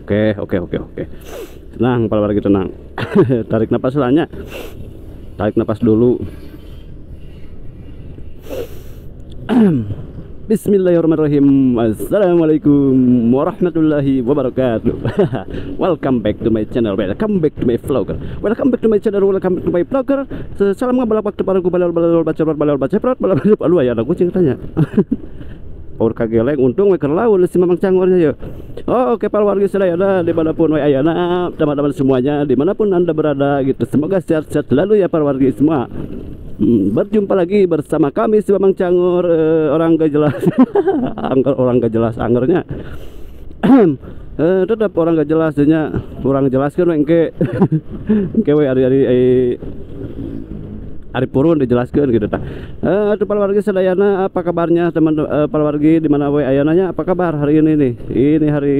Oke. Tenang para wargi, tenang. Tarik napas lah. Tarik napas dulu. Bismillahirrahmanirrahim. Assalamualaikum warahmatullahi wabarakatuh. Welcome back to my channel. Welcome back to my vlogger. Welcome back to my channel. Welcome back to my vlogger. Salam ngabalak waktu para balal balal baca balal baca balal balal. Aduh aya ada kucing tanya. Power kageleng untung we keur laun si Mamang Cangornya ya. Oh, oke para wargi sadayana dimanapun we ayana, teman-teman semuanya dimanapun Anda berada gitu. Semoga sehat-sehat selalu ya para wargi semua. Berjumpa lagi bersama kami si Mamang Cangor, orang gak jelas. Angger orang gak jelas anggernya. Tetap orang gak jelas nya, kurang jelaskeun we engke. Engke we ari-ari ari purun dijelaskan gitu tah. Atuh para wargi sadayana, apa kabarnya teman para wargi di mana we ayananya, apa kabar hari ini nih? Ini hari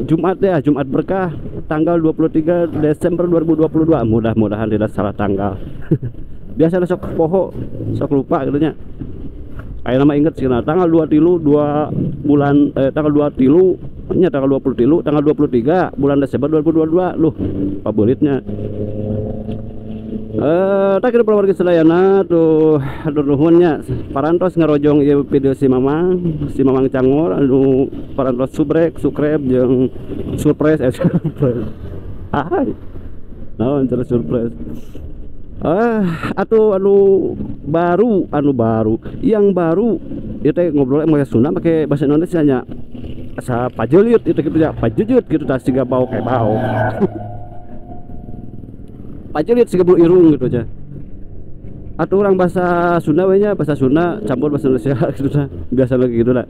Jumat ya, Jumat berkah tanggal 23 Desember 2022. Mudah-mudahan tidak salah tanggal. Biasanya sok poho, sok lupa gitu nya. Ayeuna mah inget sih tanggal 2 tilu 2 bulan tanggal 2 tilu nya tanggal 20 tilu tanggal 23 bulan Desember 2022. Loh, pabulitnya. Tak kira para warga sadayana tuh aduh nuhunnya parantos ngarojong ieu video si Mamang Cangor anu parantos subrek subscribe jeung surprise surprise. Hai. Naon cara surprise. Atuh anu baru yang baru ieu teh ngobrol make Sunda make bahasa Indonesia nya. Asa pajelit itu kitu nya, pajeujut kitu tah siga bau kayak bau. Pajelit siga bulu irung gitu aja. Atau orang bahasa Sunda we nya, bahasa Sunda campur bahasa Indonesia gitu dah. Biasa lagi gitu lah.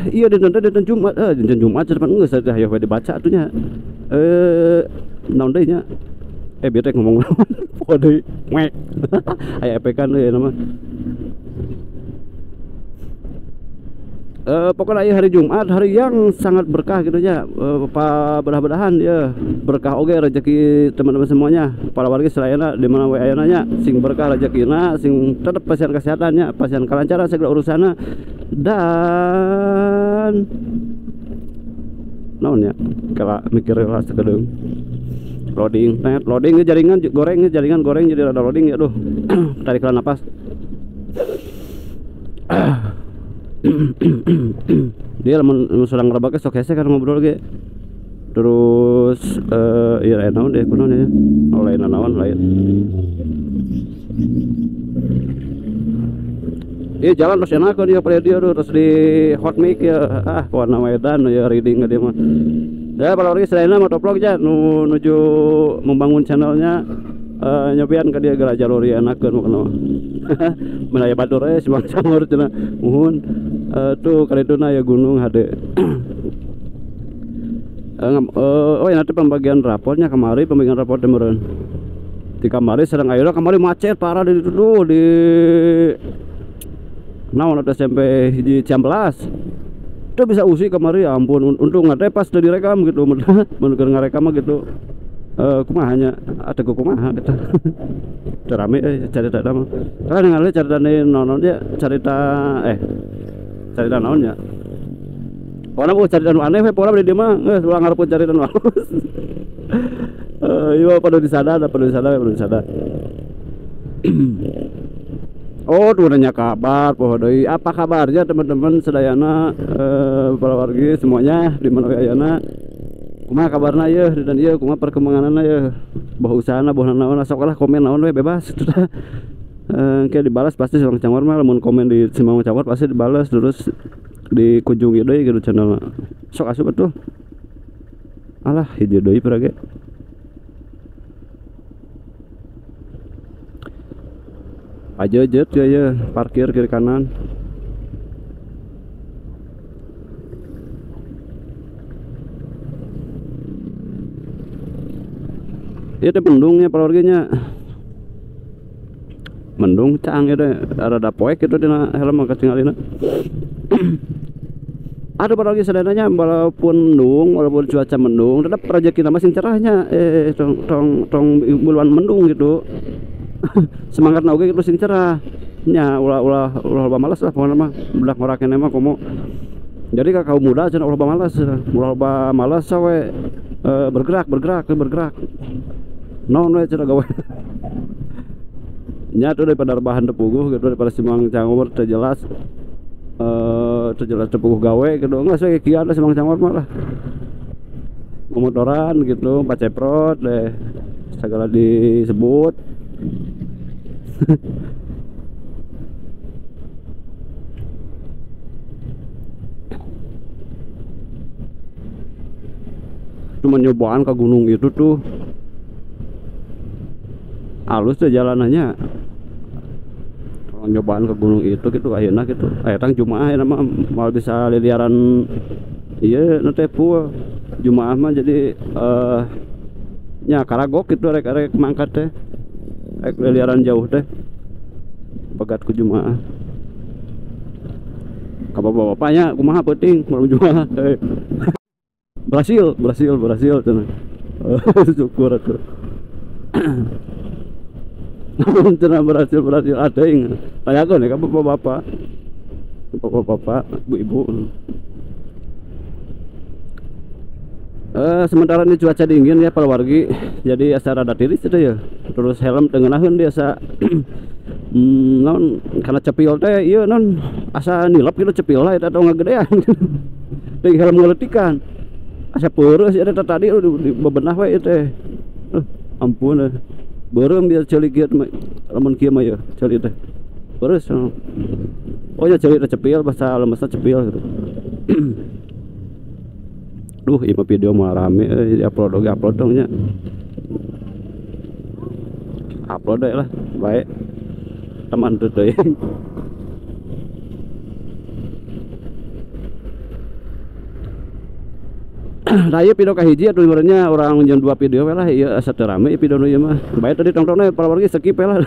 Iya dinten Jumat, dinten Jumat depan geus teh hayo we dibaca atuh nya. Naon deui nya? Bieu teh ngomong naon? Poho deui. Mek. Aya epekan euy nama. Pokoknya ya hari Jumat, hari yang sangat berkah gitu ya. Bedah-bedahan ya berkah oge rezeki teman-teman semuanya. Para wargi sadayana di mana we ayana nya sing berkah rezekina, sing tetep pasien kesehatannya, pasien kelancaran segala urusanna dan naon ya? Kalau mikir lah sakedeung. Loading, net loading jaringan goreng, jaringan goreng jadi rada loading ya duh. Tarik napas. Dia lamun sedang ngerebaknya sok hese kan ngobrol ge. Terus iya naon deh kunaon ya. Oh lain naon lain. Iya jalan terus enak dia pada dia terus di hot mic ya. Ah warna medan ya reading dia mah. Ya para wargi sadayana motovlog ya menuju membangun channelnya nyobian ke dia geura jalur enakeun mah. Menaya batur si Mang Cangor cenah muhun tuh karituna ya gunung hade. Oh ya nanti pembagian raportnya kemari, pembagian raport meureun. Di kamari sedang ayeuna kamari macet parah di itu di naon atuh SMP hiji Ciampelas. Itu bisa usi kamari ya ampun untung teh pas teu direkam gitu mun keur ngarekam mah gitu. Kumaha nya ada kumaha gitu. Rame cerita mah. Kan ngalih cerita naon dia cerita cerita naon nya. Pokona mah cerita nu aneh we pokona di dieu mah geus ulah ngarepkeun cerita nu halus. Ieu pada disadar, pada disadar, pada disadar. Oh, tuh nanya kabar poho deui. Apa kabarnya teman-teman sadayana para wargi semuanya di mana we ayana? Kumaha kabarna yeuh dan ieu kumaha perkembanganna yeuh boh usahana boh naon sok lah komen naon we bebas gitu tah. Engke dibalas pasti si Mang Cangor mah lamun komen di si Mang Cangor pasti dibalas terus dikunjungi deui gitu channelna. Sok asup atuh. Alah hiji deui pira ge. Ajejet ya ya parkir kiri kanan. Ieu teh mendungnya para warginya. Mendung caang ieu teh rada poek kitu dina helm mah katingalina. Aduh para wargi sadananya walaupun mendung, walaupun cuaca mendung, tetap rezeki masing cerahnya. Tong tong tong buluan mendung gitu. Semangat na oge gitu sing cerah. Nya ulah ulah ulah loba males lah pokona mah. Budak ngora keneh mah komo. Jadi ka kaum muda cenah ulah malas, ulah malas we bergerak bergerak bergerak. Naon we cenah gawe. Nya tuh daripada rebahan teu puguh gitu, daripada si Mang Cangor teu jelas. Teu jelas teu puguh gawe gitu. Geus we kieu si Mang Cangor mah lah. Motoran gitu, paceprot deh. Segala disebut. Cuma nyobaan ke gunung itu tuh halus tuh jalanannya. Kalau nyobaan ke gunung itu gitu akhirnya gitu. Akhirnya Jumaah ya mah mal bisa liliaran iya nanti full Jumaah mah jadi nya karagok gitu rek-rek mangkat teh. Rek liliaran jauh teh. Pegat ku Jumaah. Ka bapak-bapaknya kumaha peuting malam Jumaah. Berhasil, berhasil, berhasil cenah. Syukur atuh. Namun cenah berhasil, berhasil ating. Tanyakeun ka bapak-bapak. Bapak-bapak, ibu-ibu. Sementara ini cuaca dingin ya para wargi. Jadi asa rada tiris itu ya. Terus helm teu ngeunaheun dia asa naon karena cepil teh ieu naon asa nilep gitu cepil lah eta atau ngagedean. Teh helm ngeletikan. Asa peureuh sih eta tadi di bebenah we ieu teh. Ampun beureum biar ceuli kieu lamun kieu mah ya ceuli teh. Peureuh. Oh ya ceuli teh cepil bahasa lemesna cepil gitu. Duh, ieu mah video mah rame euy, di-upload oge upload dong nya. Upload deui lah, bae. Teman teu teuing. Nah ieu video kahiji atuh ibaratnya urang jam 2 video we lah ieu asa teu rame video nu ieu mah. Bae tadi tongtonnya para wargi skip we lah.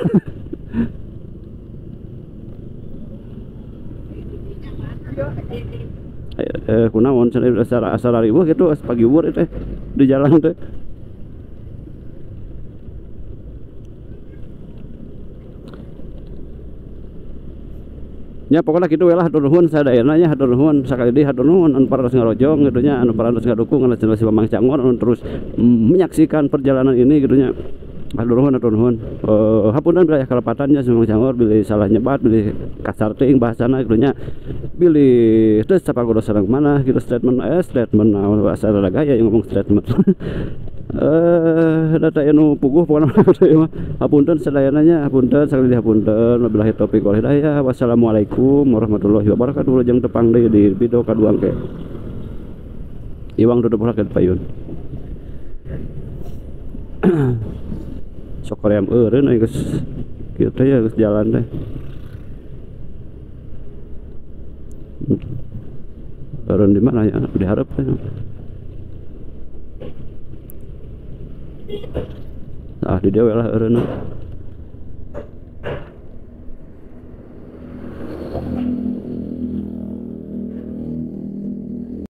Kunaon cenah asa riweuh gitu pagi wur teh di jalan teh. Ya pokoknya gitu we lah hatur nuhun sadayana nya hatur nuhun sakali deui hatur nuhun anu parantos ngarojong gitu nya anu parantos ngadukung anu channel si Mamang Cangor anu terus menyaksikan perjalanan ini gitu nya. Hatur nuhun hatur nuhun. Hapunten bilih kalepatannya si Mamang Cangor bilih salah nyebat bilih kasar teuing bahasana gitu nya. Bilih teu sapagodo sareng mana gitu statement statement naon bahasa rada gaya yang ngomong statement. Data anu puguh pokona mah hapunten sadayana nya hapunten sakali hapunten wabillahi taufik wal hidayah wassalamualaikum warahmatullahi wabarakatuh. Lajeng tepang deui di video kadua engke. Iwang tutup rakyat payun. Sok koream eureun euy geus kieu teh ya geus jalan teh. Eureun di mana ya dihareup teh. Ah di dieu we lah eureunna.